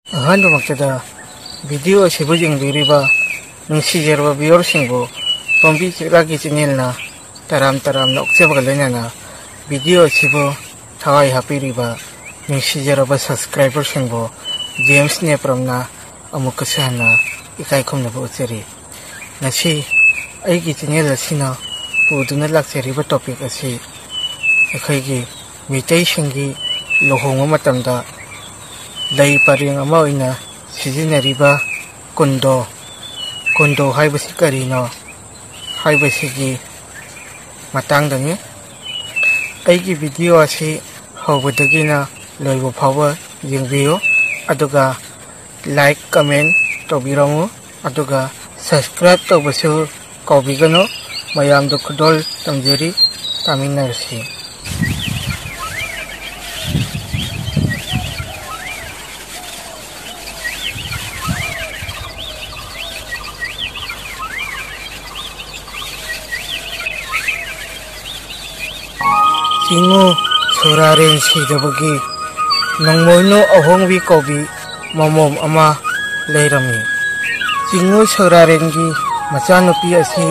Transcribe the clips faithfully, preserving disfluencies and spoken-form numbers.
ꯑꯍꯥꯟꯕꯃꯛꯇꯗ video ꯑꯁꯤꯕꯨ ꯌꯦꯡꯕꯤꯔꯤꯕ ꯅꯨꯡꯁꯤꯖꯔꯕ viewerꯁꯤꯡꯕꯨ ꯄꯣꯝꯕꯤ ꯆꯦꯛꯂꯥꯒꯤ channelꯅ ꯇꯔꯥꯝ ꯇꯔꯥꯝꯅ ꯑꯣꯛꯆꯕꯒ ꯂꯣꯏꯅꯅ video ꯑꯁꯤꯕꯨ ꯊꯋꯥꯏ ꯍꯥꯞꯄꯤꯔꯤꯕ ꯅꯨꯡꯁꯤꯖꯔꯕ subscriberꯁꯤꯡꯕꯨ ꯖꯦꯝꯁ ꯅꯦꯄ꯭ꯔꯝꯅ ꯑꯃꯨꯛꯀꯁꯨ ꯍꯟꯅ ꯏꯀꯥꯏ ꯈꯨꯝꯅꯕ ꯎꯠꯆꯔꯤ꯫ ꯉꯁꯤ ꯑꯩꯒꯤ channel ꯑꯁꯤꯅ ꯄꯨꯗꯨꯅ ꯂꯥꯛꯆꯔꯤꯕ topic ꯑꯁꯤ ꯑꯩꯈꯣꯏꯒꯤ ꯃꯤꯇꯩꯁꯤꯡꯒꯤ ꯂꯨꯍꯣꯡꯕ ꯃꯇꯝꯗ ꯂꯩ ꯄꯔꯦꯡ ꯑꯃ ꯑꯣꯏꯅ ꯁꯤꯖꯤꯟꯅꯔꯤꯕ ꯀꯨꯟꯗꯣ, ꯀꯨꯟꯗꯣ ꯍꯥꯏꯕꯁꯤ ꯀꯔꯤꯅꯣ ꯍꯥꯏꯕꯁꯤꯒꯤ ꯃꯇꯥꯡꯗꯅꯤ꯫ ꯑꯩꯒꯤ video ꯑꯁꯤ ꯍꯧꯕꯗꯒꯤꯅ ꯂꯣꯏꯕ ꯐꯥꯎꯕ ꯌꯦꯡꯕꯤꯌꯨ, ꯑꯗꯨꯒ like, comment ꯇꯧꯕꯤꯔꯝꯃꯨ, ꯑꯗꯨꯒ subscribe ꯇꯧꯕꯁꯨ ꯀꯥꯎꯕꯤꯒꯅꯨ꯫ ꯃꯌꯥꯝꯗ ꯈꯨꯗꯣꯜ ꯇꯝꯖꯔꯤ, ꯇꯥꯃꯤꯟꯅꯔꯁꯤ꯫ ꯆꯤꯡꯉꯨ ꯁꯣꯔꯥꯔꯦꯟ ꯁꯤꯗꯕꯒꯤ ꯅꯣꯡꯃꯣꯏꯅꯨ ꯑꯍꯣꯡꯕꯤ ꯀꯧꯕꯤ ꯃꯃꯣꯝ ꯑꯃ ꯂꯩꯔꯝꯃꯤ꯫ ꯆꯤꯡꯉꯨ ꯁꯣꯔꯥꯔꯦꯟꯒꯤ ꯃꯆꯥꯅꯨꯄꯤ ꯑꯁꯤ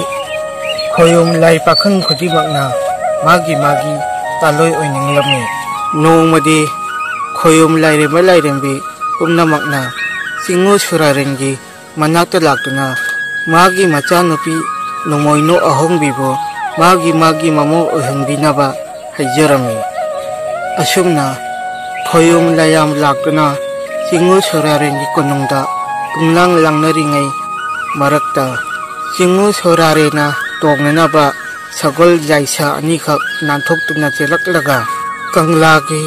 ꯈꯣꯌꯨꯝ ꯂꯥꯏ ꯄꯥꯈꯪ ꯈꯨꯗꯤꯡꯃꯛꯅ ꯃꯥꯒꯤ ꯃꯥꯒꯤ ꯄꯥꯂꯣꯏ ꯑꯣꯏꯅꯤꯡꯂꯝꯃꯤ꯫ ꯅꯣꯡꯃꯗꯤ ꯈꯣꯌꯨꯝ ꯂꯥꯏꯔꯦꯝꯕ ꯂꯥꯏꯔꯦꯝꯕꯤ ꯄꯨꯝꯅꯃꯛꯅ ꯆꯤꯡꯉꯨ ꯁꯣꯔꯥꯔꯦꯟꯒꯤ ꯃꯅꯥꯛꯇ ꯂꯥꯛꯇꯨꯅ ꯃꯥꯒꯤ ꯃꯆꯥꯅꯨꯄꯤ ꯅꯣꯡꯃꯣꯏꯅꯨ ꯑꯍꯣꯡꯕꯤꯕꯨ ꯃꯥꯒꯤ ꯃꯥꯒꯤ ꯃꯃꯧ ꯑꯣꯏꯍꯟꯕꯤꯅꯕ ꯍꯥꯏꯖꯔꯝꯃꯤ꯫ ꯑꯁꯨꯝꯅ ꯈꯣꯌꯨꯝ ꯂꯥꯏꯌꯥꯝ ꯂꯥꯛꯇꯨꯅ ꯆꯤꯡꯉꯨ ꯁꯣꯔꯥꯔꯦꯟꯒꯤ ꯀꯣꯅꯨꯡꯗ ꯄꯨꯡꯂꯥꯡ ꯂꯥꯡꯅꯔꯤꯉꯩ ꯃꯔꯛꯇ ꯆꯤꯡꯉꯨ ꯁꯣꯔꯥꯔꯦꯟꯅ ꯇꯣꯡꯅꯅꯕ ꯁꯒꯣꯜ ꯌꯥꯏꯁꯥ ꯑꯅꯤꯈꯛ ꯅꯥꯟꯊꯣꯛꯇꯨꯅ ꯆꯦꯜꯂꯛꯂꯒ ꯀꯪꯂꯥꯒꯤ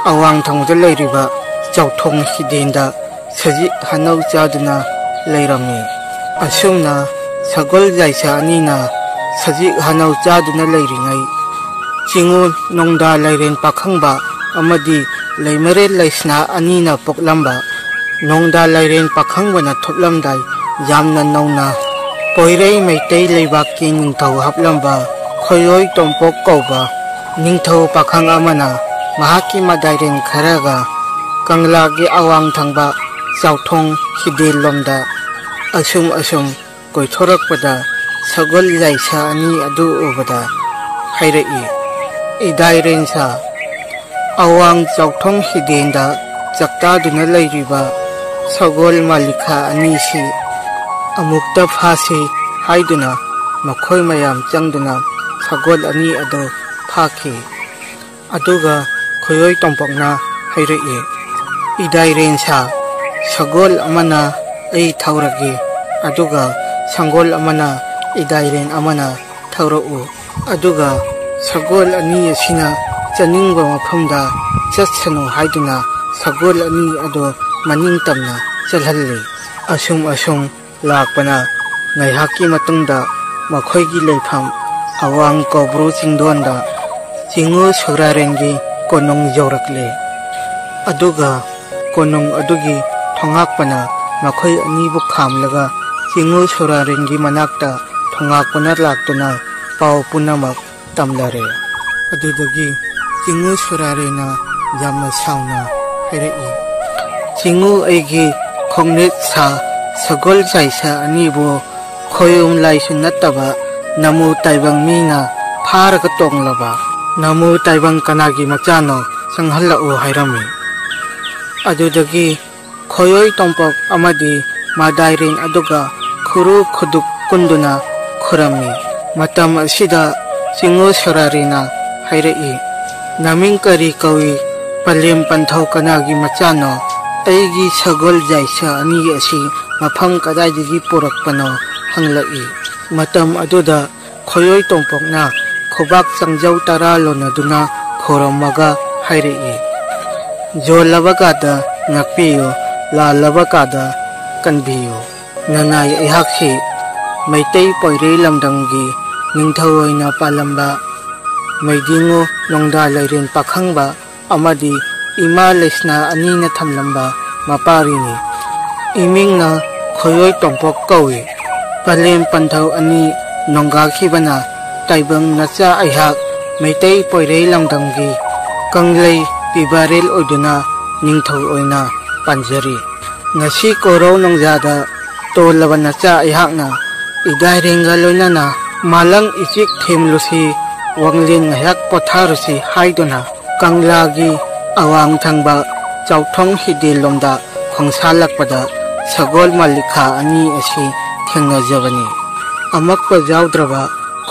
ꯑꯋꯥꯡ ꯊꯪꯕꯗ ꯂꯩꯔꯤꯕ ꯆꯥꯎꯊꯣꯡ ꯍꯤꯗꯦꯟꯗ ꯁꯖꯤꯛ ꯍꯅꯧ ꯆꯥꯗꯨꯅ ꯂꯩꯔꯝꯃꯤ꯫ ꯑꯁꯨꯝꯅ ꯁꯒꯣꯜ ꯌꯥꯏꯁꯥ ꯑꯅꯤꯅ ꯁꯖꯤꯛ ꯍꯅꯧ ꯆꯥꯗꯨꯅ ꯂꯩꯔꯤꯉꯩ ꯆꯤꯡꯉꯨ ꯅꯣꯡꯗꯥ ꯂꯥꯏꯔꯦꯟ ꯄꯥꯈꯪꯕ ꯑꯃꯗꯤ ꯂꯩꯃꯔꯦꯜ ꯂꯩꯁꯅꯥ ꯑꯅꯤꯅ ꯄꯣꯛꯂꯝꯕ ꯅꯣꯡꯗꯥ ꯂꯥꯏꯔꯦꯟ ꯄꯥꯈꯪꯕꯅ ꯊꯣꯛꯂꯝꯗꯥꯏ ꯌꯥꯝꯅ ꯅꯧꯅ ꯄꯣꯏꯔꯩ ꯃꯩꯇꯩ ꯂꯩꯕꯥꯛꯀꯤ ꯅꯤꯡꯊꯧ ꯍꯥꯞꯂꯝꯕ ꯈꯣꯏꯔꯣꯏ ꯇꯣꯝꯄꯣꯛ ꯀꯧꯕ ꯅꯤꯡꯊꯧ ꯄꯥꯈꯪ ꯑꯃꯅ ꯃꯍꯥꯛꯀꯤ ꯃꯗꯥꯏꯔꯦꯟ ꯈꯔꯒ ꯀꯪꯂꯥꯒꯤ ꯑꯋꯥꯡ ꯊꯪꯕ ꯆꯥꯎꯊꯣꯡ ꯍꯤꯗꯦꯟꯂꯣꯝꯗ ꯑꯁꯨꯝ ꯑꯁꯨꯝ ꯀꯣꯏꯊꯣꯔꯛꯄꯗ ꯁꯒꯣꯜ ꯂꯥꯏꯁꯥ ꯑꯅꯤ ꯑꯗꯨ ꯎꯕꯗ ꯍꯥꯏꯔꯛꯏ, "ꯏꯗꯥꯏꯔꯦꯟꯁꯥ, ꯑꯋꯥꯡ ꯆꯥꯎꯊꯣꯡ ꯍꯤꯗꯦꯟꯗ ꯆꯥꯛꯇꯥꯗꯨꯅ ꯂꯩꯔꯤꯕ ꯁꯒꯣꯜ ꯃꯥꯂꯤꯈꯥ ꯑꯅꯤꯁꯤ ꯑꯃꯨꯛꯇ ꯐꯥꯁꯤ" ꯍꯥꯏꯗꯨꯅ ꯃꯈꯣꯏ ꯃꯌꯥꯝ ꯆꯪꯗꯨꯅ ꯁꯒꯣꯜ ꯑꯅꯤ ꯑꯗꯨ ꯐꯥꯈꯤ꯫ ꯑꯗꯨꯒ ꯈꯣꯏꯑꯣꯏ ꯇꯣꯝꯄꯣꯛꯅ ꯍꯥꯏꯔꯛꯏ, "ꯏꯗꯥꯏꯔꯦꯟꯁꯥ, ꯁꯒꯣꯜ ꯑꯃꯅ ꯑꯩ ꯊꯧꯔꯒꯦ, ꯑꯗꯨꯒ ꯁꯪꯒꯣꯜ ꯑꯃꯅ ꯏꯗꯥꯏꯔꯦꯟ ꯑꯃꯅ ꯊꯧꯔꯛꯎ꯫ ꯑꯗꯨꯒ ꯁꯒꯣꯜ ꯑꯅꯤ ꯑꯁꯤꯅ ꯆꯠꯅꯤꯡꯕ ꯃꯐꯝꯗ ꯆꯠꯁꯅꯨ" ꯍꯥꯏꯗꯨꯅ ꯁꯒꯣꯜ ꯑꯅꯤ ꯑꯗꯨ ꯃꯅꯤꯡ ꯇꯝꯅ ꯆꯠꯍꯜꯂꯤ꯫ ꯑꯁꯨꯝ ꯑꯁꯨꯝ ꯂꯥꯛꯄꯅ ꯉꯥꯏꯍꯥꯛꯀꯤ ꯃꯇꯨꯡꯗ ꯃꯈꯣꯏꯒꯤ ꯂꯩꯐꯝ ꯑꯋꯥꯡ ꯀꯧꯕ꯭ꯔꯨ ꯆꯤꯡꯗꯣꯟꯗ ꯆꯤꯉꯨ ꯁꯣꯔꯥꯔꯦꯟꯒꯤ ꯀꯣꯅꯨꯡ ꯌꯧꯔꯛꯂꯦ꯫ ꯑꯗꯨꯒ ꯀꯣꯅꯨꯡ ꯑꯗꯨꯒꯤ ꯊꯣꯉꯥꯛꯄꯅ ꯃꯈꯣꯏ ꯑꯅꯤꯕꯨ ꯈꯥꯝꯂꯒ ꯆꯤꯉꯨ ꯁꯣꯔꯥꯔꯦꯟꯒꯤ ꯃꯅꯥꯛꯇ ꯊꯣꯉꯥꯛꯄꯅ ꯂꯥꯛꯇꯨꯅ ꯄꯥꯎ ꯄꯨꯝꯅꯃꯛ ꯇꯝꯂꯔꯦ꯫ ꯑꯗꯨꯗꯒꯤ ꯆꯤꯉꯨ ꯁꯣꯔꯥꯔꯦꯟꯅ ꯌꯥꯝꯅ ꯁꯥꯎꯅ ꯍꯥꯏꯔꯛꯏ, "ꯆꯤꯉꯨ ꯑꯩꯒꯤ ꯈꯣꯡꯅꯦꯠ ꯁꯥ ꯁꯒꯣꯜ ꯆꯥꯏꯁꯥ ꯑꯅꯤꯕꯨ ꯈꯣꯌꯨꯝ ꯂꯥꯏꯁꯨ ꯅꯠꯇꯕ ꯅꯃꯨ ꯇꯥꯏꯕꯪ ꯃꯤꯅ ꯐꯥꯔꯒ ꯇꯣꯡꯂꯕ꯫ ꯅꯃꯨ ꯇꯥꯏꯕꯪ ꯀꯅꯥꯒꯤ ꯃꯆꯥꯅꯣ? ꯆꯪꯍꯜꯂꯛꯎ" ꯍꯥꯏꯔꯝꯃꯤ꯫ ꯑꯗꯨꯗꯒꯤ ꯈꯣꯌꯣꯏ ꯇꯣꯝꯄꯣꯛ ꯑꯃꯗꯤ ꯃꯗꯥꯏꯔꯦꯟ ꯑꯗꯨꯒ ꯈꯨꯔꯨ ꯈꯨꯗꯨꯛ ꯀꯨꯟꯗꯨꯅ ꯈꯨꯔꯝꯃꯤ꯫ ꯃꯇꯝ ꯑꯁꯤꯗ ꯆꯤꯉꯨ ꯁꯣꯔꯥꯔꯤꯅ ꯍꯥꯏꯔꯛꯏ, "ꯅꯃꯤꯡ ꯀꯔꯤ ꯀꯧꯏ? ꯄꯂꯦꯝ ꯄꯟꯊꯧ ꯀꯅꯥꯒꯤ ꯃꯆꯥꯅꯣ? ꯑꯩꯒꯤ ꯁꯒꯣꯜ ꯖꯥꯏꯁꯥ ꯑꯅꯤ ꯑꯁꯤ ꯃꯐꯝ ꯀꯗꯥꯏꯗꯒꯤ ꯄꯨꯔꯛꯄꯅꯣ?" ꯍꯪꯂꯛꯏ꯫ ꯃꯇꯝ ꯑꯗꯨꯗ ꯈꯣꯌꯣꯏ ꯇꯣꯝꯄꯣꯛꯅ ꯈꯨꯕꯥꯛ ꯆꯪꯖꯧ ꯇꯔꯥ ꯂꯣꯟꯅꯗꯨꯅ ꯈꯨꯔꯝꯃꯒ ꯍꯥꯏꯔꯛꯏ, "ꯖꯣꯜꯂꯕ ꯀꯥꯗ ꯉꯥꯛꯄꯤꯌꯨ, ꯂꯥꯜꯂꯕ ꯀꯥꯗ ꯀꯟꯕꯤꯌꯨ꯫ ꯅꯅꯥꯏ ꯑꯩꯍꯥꯛꯁꯤ ꯃꯩꯇꯩ ꯄꯣꯏꯔꯩ ꯂꯝꯗꯝꯒꯤ ꯅꯤꯡꯊꯧ ꯑꯣꯏꯅ ꯄꯥꯜꯂꯝꯕ ꯃꯩꯗꯤꯉꯨ ꯅꯣꯡꯗꯥ ꯂꯩꯔꯦꯟ ꯄꯥꯈꯪꯕ ꯑꯃꯗꯤ ꯏꯃꯥ ꯂꯩꯁꯅꯥ ꯑꯅꯤꯅ ꯊꯝꯂꯝꯕ ꯃꯄꯥꯔꯤꯅꯤ꯫ ꯏꯃꯤꯡꯅ ꯈꯣꯌꯣꯏ ꯇꯣꯝꯄꯣꯛ ꯀꯧꯏ꯫ ꯄꯂꯦꯝ ꯄꯟꯊꯧ ꯑꯅꯤ ꯅꯣꯡꯒꯥꯈꯤꯕꯅ ꯇꯥꯏꯕꯪ ꯅꯆꯥ ꯑꯩꯍꯥꯛ ꯃꯩꯇꯩ ꯄꯣꯏꯔꯩ ꯂꯝꯗꯝꯒꯤ ꯀꯪꯂꯩ ꯄꯤꯕꯥꯔꯦꯜ ꯑꯣꯏꯗꯨꯅ ꯅꯤꯡꯊꯧ ꯑꯣꯏꯅ ꯄꯥꯟꯖꯔꯤ"꯫ ꯉꯁꯤ ꯀꯣꯔꯧ ꯅꯣꯡꯖꯥꯗ ꯇꯣꯜꯂꯕ ꯅꯆꯥ ꯑꯩꯍꯥꯛꯅ ꯏꯗꯥꯏꯔꯦꯡꯒ ꯂꯣꯏꯅꯅ ꯃꯥꯂꯪ ꯏꯆꯤꯛ ꯊꯦꯝꯂꯨꯁꯤ, ꯋꯥꯡꯂꯦꯟ ꯉꯥꯏꯍꯥꯛ ꯄꯣꯊꯥꯔꯨꯁꯤ ꯍꯥꯏꯗꯨꯅ ꯀꯪꯂꯥꯒꯤ ꯑꯋꯥꯡ ꯊꯪꯕ ꯆꯥꯎꯊꯣꯡ ꯍꯤꯗꯦꯜꯂꯣꯝꯗ ꯈꯣꯡꯁꯥꯜꯂꯛꯄꯗ ꯁꯒꯣꯜ ꯃꯥꯂꯤꯈꯥ ꯑꯅꯤ ꯑꯁꯤ ꯊꯦꯡꯅꯖꯕꯅꯤ꯫ ꯑꯃꯛꯄ ꯌꯥꯎꯗ꯭ꯔꯕ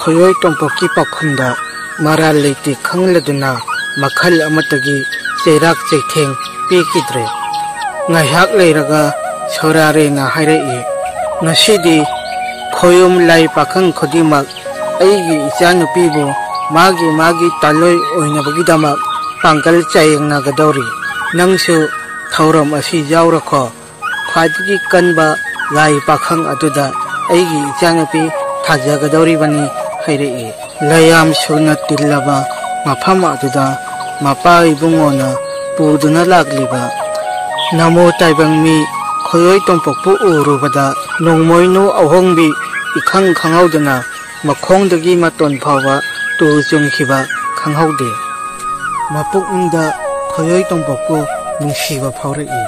ꯈꯣꯏꯌꯣꯏ ꯇꯣꯝꯄꯣꯛꯀꯤ ꯄꯥꯎꯈꯨꯝꯗ ꯃꯔꯥꯜ ꯂꯩꯇꯦ ꯈꯪꯂꯗꯨꯅ ꯃꯈꯜ ꯑꯃꯠꯇꯒꯤ ꯆꯩꯔꯥꯛ ꯆꯩꯊꯦꯡ ꯄꯤꯈꯤꯗ꯭ꯔꯦ꯫ ꯉꯥꯏꯍꯥꯛ ꯂꯩꯔꯒ ꯁꯣꯔꯥꯔꯦꯅ ꯍꯥꯏꯔꯛꯏ, "ꯉꯁꯤꯗꯤ ꯈꯣꯌꯨꯝ ꯂꯥꯏ ꯄꯥꯈꯪ ꯈꯨꯗꯤꯡꯃꯛ ꯑꯩꯒꯤ ꯏꯆꯥꯅꯨꯄꯤꯕꯨ ꯃꯥꯒꯤ ꯃꯥꯒꯤ ꯇꯥꯂꯣꯏ ꯑꯣꯏꯅꯕꯒꯤꯗꯃꯛ ꯄꯥꯡꯒꯜ ꯆꯥꯌꯦꯡꯅꯒꯗꯧꯔꯤ꯫ ꯅꯪꯁꯨ ꯊꯧꯔꯝ ꯑꯁꯤ ꯌꯥꯎꯔꯈꯣ꯫ ꯈ꯭ꯋꯥꯏꯗꯒꯤ ꯀꯟꯕ ꯂꯥꯏ ꯄꯥꯈꯪ ꯑꯗꯨꯗ ꯑꯩꯒꯤ ꯏꯆꯥꯅꯨꯄꯤ ꯊꯥꯖꯒꯗꯧꯔꯤꯕꯅꯤ" ꯍꯥꯏꯔꯛꯏ꯫ ꯂꯌꯥꯝ ꯁꯨꯅ ꯇꯤꯜꯂꯕ ꯃꯐꯝ ꯑꯗꯨꯗ ꯃꯄꯥ ꯏꯕꯨꯡꯉꯣꯅ ꯄꯨꯗꯨꯅ ꯂꯥꯛꯂꯤꯕ ꯅꯃꯣ ꯇꯥꯏꯕꯪ ꯃꯤ ꯈꯣꯏꯌꯣꯏ ꯇꯣꯝꯄꯣꯛꯄꯨ ꯎꯔꯨꯕꯗ ꯅꯣꯡꯃꯣꯏꯅꯨ ꯑꯍꯣꯡꯕꯤ ꯏꯈꯪ ꯈꯪꯍꯧꯗꯅ ꯃꯈꯣꯡꯗꯒꯤ ꯃꯇꯣꯟ ꯐꯥꯎꯕ ꯇꯨ ꯆꯨꯡꯈꯤꯕ ꯈꯪꯍꯧꯗꯦ꯫ ꯃꯄꯨꯛꯅꯤꯡꯗ ꯈꯣꯏꯌꯣꯏ ꯇꯣꯝꯄꯣꯛꯄꯨ ꯅꯨꯡꯁꯤꯕ ꯐꯥꯎꯔꯛꯏ꯫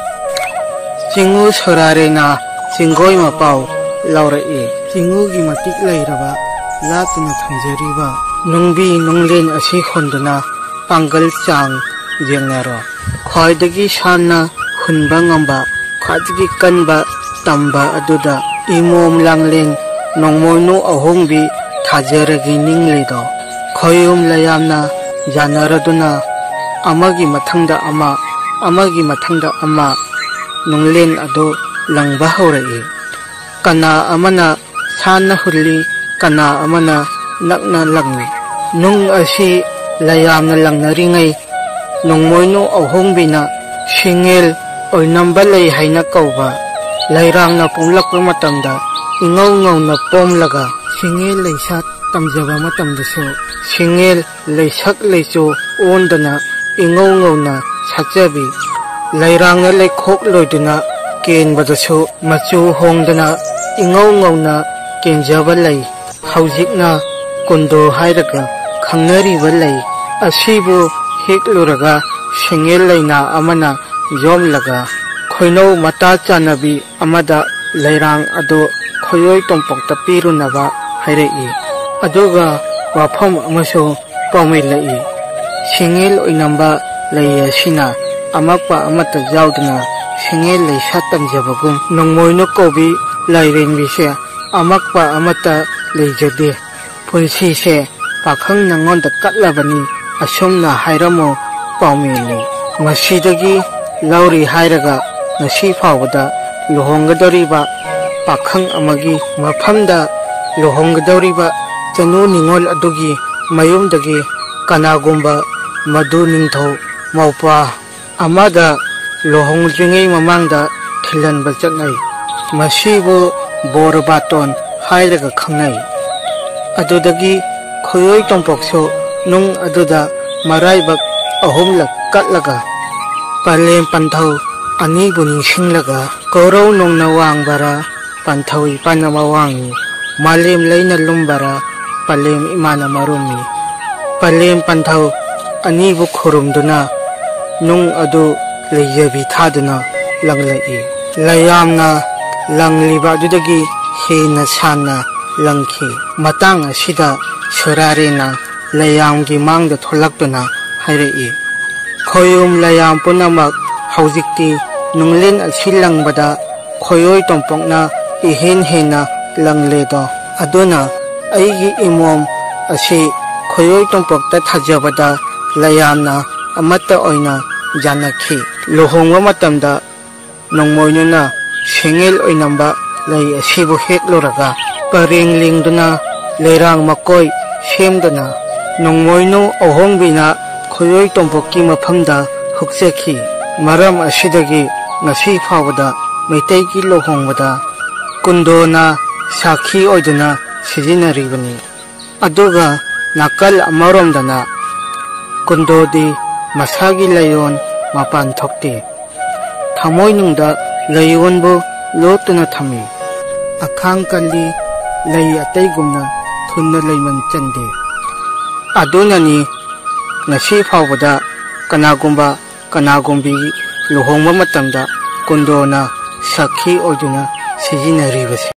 ꯆꯤꯡꯉꯨ ꯁꯣꯔꯥꯔꯦꯅ ꯆꯤꯡꯒꯣꯏ ꯃꯄꯥꯎ ꯂꯧꯔꯛꯏ꯫ ꯆꯤꯡꯉꯨꯒꯤ ꯃꯇꯤꯛ ꯂꯩꯔꯕ ꯂꯥꯠꯇꯨꯅ ꯊꯝꯖꯔꯤꯕ ꯅꯨꯡꯕꯤ ꯅꯨꯡꯂꯦꯟ ꯑꯁꯤ ꯍꯨꯟꯗꯨꯅ ꯄꯥꯡꯒꯜ ꯆꯥꯡ ꯌꯦꯡꯅꯔꯣ꯫ ꯈ꯭ꯋꯥꯏꯗꯒꯤ ꯁꯥꯟꯅ ꯍꯨꯟꯕ ꯉꯝꯕ ꯈ꯭ꯋꯥꯏꯗꯒꯤ ꯀꯟꯕ ꯇꯝꯕ ꯑꯗꯨꯗ ꯏꯃꯣꯝ ꯂꯥꯡꯂꯦꯟ ꯅꯣꯡꯃꯣꯏꯅꯨ ꯑꯍꯣꯡꯕꯤ ꯊꯥꯖꯔꯒꯤ ꯅꯤꯡꯂꯤꯗꯣ꯫ ꯈꯣꯌꯨꯝ ꯂꯌꯥꯝꯅ ꯌꯥꯅꯔꯗꯨꯅ ꯑꯃꯒꯤ ꯃꯊꯪꯗ ꯑꯃ, ꯑꯃꯒꯤ ꯃꯊꯪꯗ ꯑꯃ ꯅꯨꯡꯂꯦꯟ ꯑꯗꯨ ꯂꯪꯕ ꯍꯧꯔꯛꯏ꯫ ꯀꯅꯥ ꯑꯃꯅ ꯁꯥꯟꯅ ꯍꯨꯜꯂꯤ, ꯀꯅꯥ ꯑꯃꯅ ꯅꯛꯅ ꯂꯪꯏ꯫ ꯅꯨꯡ ꯑꯁꯤ ꯂꯌꯥꯝꯅ ꯂꯪꯅꯔꯤꯉꯩ ꯅꯣꯡꯃꯣꯏꯅꯨ ꯑꯍꯣꯡꯕꯤꯅ ꯁꯤꯡꯉꯦꯜ ꯑꯣꯏꯅꯝꯕ ꯂꯩ ꯍꯥꯏꯅ ꯀꯧꯕ ꯂꯩꯔꯥꯡꯅ ꯄꯣꯝꯂꯛꯄ ꯃꯇꯝꯗ ꯏꯉꯧ ꯉꯧꯅ ꯄꯣꯝꯂꯒ ꯁꯤꯡꯉꯦꯜ ꯂꯩꯁꯥ ꯇꯝꯖꯕ ꯃꯇꯝꯗꯁꯨ ꯁꯤꯡꯉꯦꯜ ꯂꯩꯁꯛ ꯂꯩꯆꯨ ꯑꯣꯟꯗꯅ ꯏꯉꯧ ꯉꯧꯅ ꯁꯥꯠꯆꯕꯤ꯫ ꯂꯩꯔꯥꯡꯅ ꯂꯩꯈꯣꯛ ꯂꯣꯏꯗꯨꯅ ꯀꯦꯟꯕꯗꯁꯨ ꯃꯆꯨ ꯍꯣꯡꯗꯅ ꯏꯉꯧ ꯉꯧꯅ ꯀꯦꯟꯖꯕ ꯂꯩ꯫ ꯍꯧꯖꯤꯛꯅ ꯀꯨꯟꯗꯣ ꯍꯥꯏꯔꯒ ꯈꯪꯅꯔꯤꯕ ꯂꯩ ꯑꯁꯤꯕꯨ ꯍꯦꯛꯂꯨꯔꯒ ꯁꯤꯡꯉꯦꯜ ꯂꯩꯅꯥ ꯑꯃꯅ ꯌꯣꯝꯂꯒ ꯈꯣꯏꯅꯧ ꯃꯇꯥ ꯆꯥꯟꯅꯕꯤ ꯑꯃꯗ ꯂꯩꯔꯥꯡ ꯑꯗꯨ ꯈꯣꯏꯑꯣꯏ ꯇꯣꯝꯄꯣꯛꯇ ꯄꯤꯔꯨꯅꯕ ꯍꯥꯏꯔꯛꯏ꯫ ꯑꯗꯨꯒ ꯋꯥꯐꯝ ꯑꯃꯁꯨ ꯄꯥꯎꯃꯤꯜꯂꯛꯏ꯫ ꯁꯤꯡꯉꯦꯜ ꯑꯣꯏꯅꯝꯕ ꯂꯩ ꯑꯁꯤꯅ ꯑꯃꯛꯄ ꯑꯃꯠꯇ ꯌꯥꯎꯗꯅ ꯁꯤꯡꯉꯦꯜ ꯂꯩꯁꯥ ꯇꯝꯖꯕꯒꯨꯝ, ꯅꯣꯡꯃꯣꯏꯅꯨ ꯀꯧꯕꯤ ꯂꯥꯏꯔꯦꯝꯕꯤꯁꯦ ꯑꯃꯛꯄ ꯑꯃꯠꯇ ꯂꯩꯖꯗꯦ꯫ ꯄꯨꯟꯁꯤꯁꯦ ꯄꯥꯈꯪ ꯅꯉꯣꯟꯗ ꯀꯠꯂꯕꯅꯤ, ꯑꯁꯨꯝꯅ ꯍꯥꯏꯔꯝꯃꯨ ꯄꯥꯎꯃꯤꯅꯤ꯫ ꯃꯁꯤꯗꯒꯤ ꯂꯧꯔꯤ ꯍꯥꯏꯔꯒ ꯉꯁꯤ ꯐꯥꯎꯕꯗ ꯂꯨꯍꯣꯡꯒꯗꯧꯔꯤꯕ ꯄꯥꯈꯪ ꯑꯃꯒꯤ ꯃꯐꯝꯗ ꯂꯨꯍꯣꯡꯒꯗꯧꯔꯤꯕ ꯆꯅꯨ ꯅꯤꯉꯣꯜ ꯑꯗꯨꯒꯤ ꯃꯌꯨꯝꯗꯒꯤ ꯀꯅꯥꯒꯨꯝꯕ ꯃꯗꯨ ꯅꯤꯡꯊꯧ ꯃꯧꯄ꯭ꯋꯥ ꯑꯃꯗ ꯂꯨꯍꯣꯡꯗ꯭ꯔꯤꯉꯩ ꯃꯃꯥꯡꯗ ꯊꯤꯜꯍꯟꯕ ꯆꯠꯅꯩ꯫ ꯃꯁꯤꯕꯨ ꯕꯣꯔ ꯕꯥꯇꯣꯟ ꯍꯥꯏꯔꯒ ꯈꯪꯅꯩ꯫ ꯑꯗꯨꯗꯒꯤ ꯈꯣꯏꯑꯣꯏ ꯇꯣꯝꯄꯣꯛꯁꯨ ꯅꯨꯡ ꯑꯗꯨꯗ ꯃꯔꯥꯏꯕꯛ ꯑꯍꯨꯝꯂꯛ ꯀꯠꯂꯒ ꯄꯂꯦꯝ ꯄꯟꯊꯧ ꯑꯅꯤꯕꯨ ꯅꯤꯡꯁꯤꯡꯂꯒ ꯀꯧꯔꯧ ꯅꯣꯡꯅ ꯋꯥꯡꯕꯔꯥ, ꯄꯟꯊꯧ ꯏꯄꯥꯅ ꯃꯋꯥꯡꯅꯤ, ꯃꯥꯂꯦꯝ ꯂꯩꯅ ꯂꯨꯝꯕꯔꯥ, ꯄꯂꯦꯝ ꯏꯃꯥꯅ ꯃꯔꯨꯝꯅꯤ꯫ ꯄꯂꯦꯝ ꯄꯟꯊꯧ ꯑꯅꯤꯕꯨ ꯈꯨꯔꯨꯝꯗꯨꯅ ꯅꯨꯡ ꯑꯗꯨ ꯂꯩꯖꯕꯤ ꯊꯥꯗꯨꯅ ꯂꯪꯂꯛꯏ꯫ ꯂꯩꯌꯥꯝꯅ ꯂꯪꯂꯤꯕ ꯑꯗꯨꯗꯒꯤ ꯍꯦꯟꯅ ꯁꯥꯟꯅ ꯂꯪꯈꯤ꯫ ꯃꯇꯥꯡ ꯑꯁꯤꯗ ꯁꯨꯔꯥꯔꯦꯅ ꯂꯩꯌꯥꯝꯒꯤ ꯃꯥꯡꯗ ꯊꯣꯛꯂꯛꯇꯨꯅ ꯍꯥꯏꯔꯛꯏ, "ꯈꯣꯌꯨꯝ ꯂꯩꯌꯥꯝ ꯄꯨꯝꯅꯃꯛ ꯍꯧꯖꯤꯛꯇꯤ ꯅꯨꯡꯂꯦꯟ ꯑꯁꯤ ꯂꯪꯕꯗ ꯈꯣꯏꯑꯣꯏ ꯇꯣꯝꯄꯣꯛꯅ ꯏꯍꯦꯟ ꯍꯦꯟꯅ ꯂꯪꯂꯦꯗꯣ꯫ ꯑꯗꯨꯅ ꯑꯩꯒꯤ ꯏꯃꯣꯝ ꯑꯁꯤ ꯈꯣꯏꯑꯣꯏ ꯇꯣꯝꯄꯣꯛꯇ ꯊꯥꯖꯕꯗ ꯂꯩꯌꯥꯝꯅ ꯑꯃꯠꯇ ꯑꯣꯏꯅ ꯌꯥꯅꯈꯤ꯫ ꯂꯨꯍꯣꯡꯕ ꯃꯇꯝꯗ ꯅꯣꯡꯃꯣꯏꯅꯨꯅ ꯁꯦꯡꯉꯦꯜ ꯑꯣꯏꯅꯝꯕ ꯂꯩ ꯑꯁꯤꯕꯨ ꯍꯦꯛꯂꯨꯔꯒ ꯄꯔꯦꯡ ꯂꯦꯡꯗꯨꯅ ꯂꯩꯔꯥꯡ ꯃꯀꯣꯏ ꯁꯦꯝꯗꯨꯅ ꯅꯣꯡꯃꯣꯏꯅꯨ ꯑꯍꯣꯡꯕꯤꯅ ꯈꯣꯏꯑꯣꯏ ꯇꯣꯝꯄꯣꯛꯀꯤ ꯃꯐꯝꯗ ꯍꯨꯛꯆꯈꯤ꯫ ꯃꯔꯝ ꯑꯁꯤꯗꯒꯤ ꯉꯁꯤ ꯐꯥꯎꯕꯗ ꯃꯩꯇꯩꯒꯤ ꯂꯨꯍꯣꯡꯕꯗ ꯀꯨꯟꯗꯣꯅ ꯁꯥꯈꯤ ꯑꯣꯏꯗꯨꯅ ꯁꯤꯖꯤꯟꯅꯔꯤꯕꯅꯤ꯫ ꯑꯗꯨꯒ ꯅꯥꯀꯜ ꯑꯃꯔꯣꯝꯗꯅ ꯀꯨꯟꯗꯣꯗꯤ ꯃꯁꯥꯒꯤ ꯂꯥꯏꯑꯣꯟ ꯃꯄꯥꯟ ꯊꯣꯛꯇꯦ꯫ ꯊꯃꯣꯏꯅꯨꯡꯗ ꯂꯥꯏꯑꯣꯟꯕꯨ ꯂꯣꯠꯇꯨꯅ ꯊꯝꯃꯤ꯫ ꯑꯈꯥꯡ ꯀꯜꯂꯤ, ꯂꯩ ꯑꯇꯩꯒꯨꯝꯅ ꯊꯨꯅ ꯂꯩꯃꯟ ꯆꯟꯗꯦ꯫ ꯑꯗꯨꯅꯅꯤ ꯉꯁꯤ ꯐꯥꯎꯕꯗ ꯀꯅꯥꯒꯨꯝꯕ ꯀꯅꯥꯒꯨꯝꯕꯤ ꯂꯨꯍꯣꯡꯕ ꯃꯇꯝꯗ ꯀꯨꯟꯗꯣꯅ ꯁꯛꯈꯤ ꯑꯣꯏꯗꯨꯅ ꯁꯤꯖꯤꯟꯅꯔꯤꯕꯁꯤ꯫